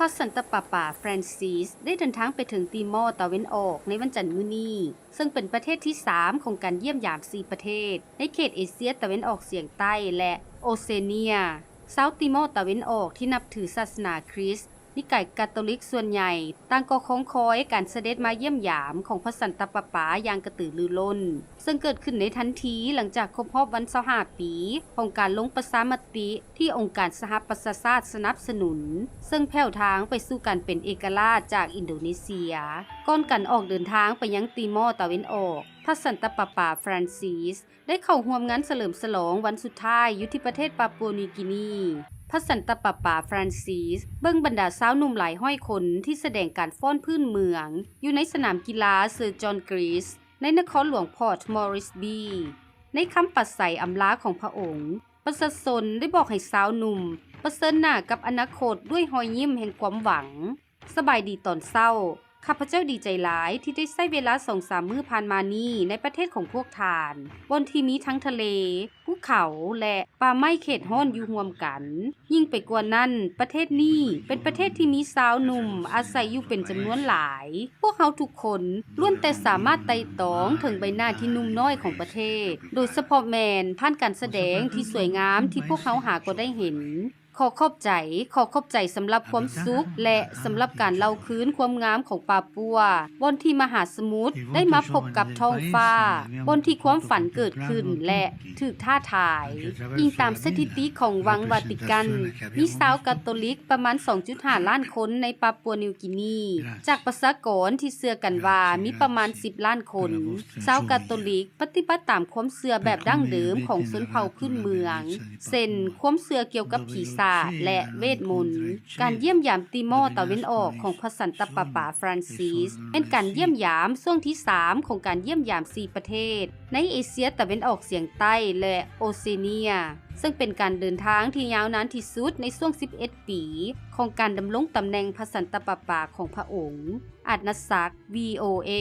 ພະສັນຕະປາປາຟຣານຊິສ ໄດ້ເດີນທາງໄປເຖິງຕີມໍຕາເວັນອອກໃນວັນຈັນມື້ນີ້, ເຊິ່ງເປັນປະເທດທີສາມຂອງການຢ້ຽມຢາມສີ່ປະເທດໃນເຂດເອເຊຍຕາເວັນອອກສຽງໃຕ້ ແລະ ໂອເຊເນຍ. ຊາວຕີມໍຕາເວັນອອກທີ່ນັບຖືສາສະໜາຄຣິສ, ນິກາຍກາໂຕລິກສ່ວນໃຫຍ່ ຕ່າງກໍຄອງຄອຍການສະເດັດມາຢ້ຽມຢາມຂອງພະສັນຕະປາປາຢ່າງກະຕືລືລົ້ນ, ເຊິ່ງເກີດຂຶ້ນໃນທັນທີຫຼັງຈາກຄົບຮອບວັນຊາວຫ້າປີຂອງການລົງປະຊາມະຕິທີ່ອົງການສະຫະປະຊາຊາດສະໜັບສະໜູນ, ເຊິ່ງແຜ່ວທາງໄປສູ່ການເປັນເອກະລາດຈາກອິນໂດເນເຊຍ. ກ່ອນການອອກເດີນທາງໄປຍັງຕີມໍຕາເວັນອອກ, ພະສັນຕະປາປາຟຣານຊິສ ໄດ້ເຂົ້າຮ່ວມງານສະເຫຼີມສະຫຼອງວັນສຸດທ້າຍຢູ່ທີ່ປະເທດປາປົວນິວກີນີ. ພະສັນຕະປາປາຟຣານຊິສ ເບິ່ງບັນດາຊາວໜຸ່ມຫຼາຍຮ້ອຍຄົນທີ່ສະແດງການຟ້ອນພື້ນເມືອງຢູ່ໃນສະໜາມກິລາເຊີຈອນກຣີຊ ໃນນະຄອນຫຼວງພອດມໍຣິສບີ. ໃນຄຳປາໄສອຳລາຂອງພະອົງ, ປະຊາຊົນໄດ້ບອກໃຫ້ຊາວໜຸ່ມປະເຊີນໜ້າກັບອະນາຄົດດ້ວຍຮອຍຍິ້ມແຫ່ງຄວາມຫວັງ. ສະບາຍດີຕອນເຊົ້າ. ຂ້າພະເຈົ້າດີໃຈຫຼາຍທີ່ໄດ້ໃຊ້ເວລາສອງສາມມື້ຜ່ານມານີ້ໃນປະເທດຂອງພວກທ່ານ, ບ່ອນທີ່ມີທັງທະເລ, ພູເຂົາ ແລະ ປ່າໄມ້ເຂດຮ້ອນຢູ່ຮ່ວມກັນ. ຍິ່ງໄປກວ່ານັ້ນ, ປະເທດນີ້ເປັນປະເທດທີ່ມີຊາວໜຸ່ມອາໄສຢູ່ເປັນຈຳນວນຫຼາຍ. ພວກເຮົາທຸກຄົນລ້ວນແຕ່ສາມາດໄຕ່ຕອງເຖິງໃບໜ້າທີ່ໜຸ່ມນ້ອຍຂອງປະເທດ, ໂດຍສະເພາະແມ່ນຜ່ານການສະແດງທີ່ສວຍງາມທີ່ພວກເຮົາຫາກໍໄດ້ເຫັນ. ຂໍຂອບໃຈ, ຂໍຂອບໃຈສຳລັບຄວາມສຸກ ແລະ ສຳລັບການເລົ່າຄືນຄວາມງາມຂອງປາປົວ, ບ່ອນທີ່ມະຫາສະໝຸດໄດ້ມາພົບກັບທ້ອງຟ້າ, ບ່ອນທີ່ຄວາມຝັນເກີດຂຶ້ນ ແລະ ຖືກທ້າທາຍ. ອີງຕາມສະຖິຕິຂອງວັງວາຕິກັນ, ມີຊາວກາໂຕລິກປະມານສອງຈຸດຫ້າລ້ານຄົນໃນປາປົວນິວກີນີ, ຈາກປະຊາກອນທີ່ເຊື່ອກັນວ່າມີປະມານສິບລ້ານຄົນ. ຊາວກາໂຕລິກປະຕິບັດຕາມຄວາມເຊື່ອແບບດັ້ງເດີມຂອງຊົນເຜົ່າພື້ນເມືອງ, ເຊັ່ນ ຄວາມເຊື່ອກ່ຽວກັບຜີສາດ ແລະ ເວດມົນ. ການຢ້ຽມຢາມຕີມໍຕາເວັນອອກຂອງພະສັນຕະປາປາຟຣານຊິສ ແມ່ນການຢ້ຽມຢາມຊ່ວງທີສາມຂອງການຢ້ຽມຢາມສີ່ປະເທດໃນເອເຊຍຕາເວັນອອກສຽງໃຕ້ ແລະ ໂອເຊເນຍ, ເຊິ່ງເປັນການເດີນທາງທີ່ຍາວນານທີ່ສຸດໃນຊ່ວງສິບເອັດປີຂອງການດຳລົງຕຳແໜ່ງພະສັນຕະປາປາຂອງພະອົງ. ອາດນະສັກ ວີໂອເອ.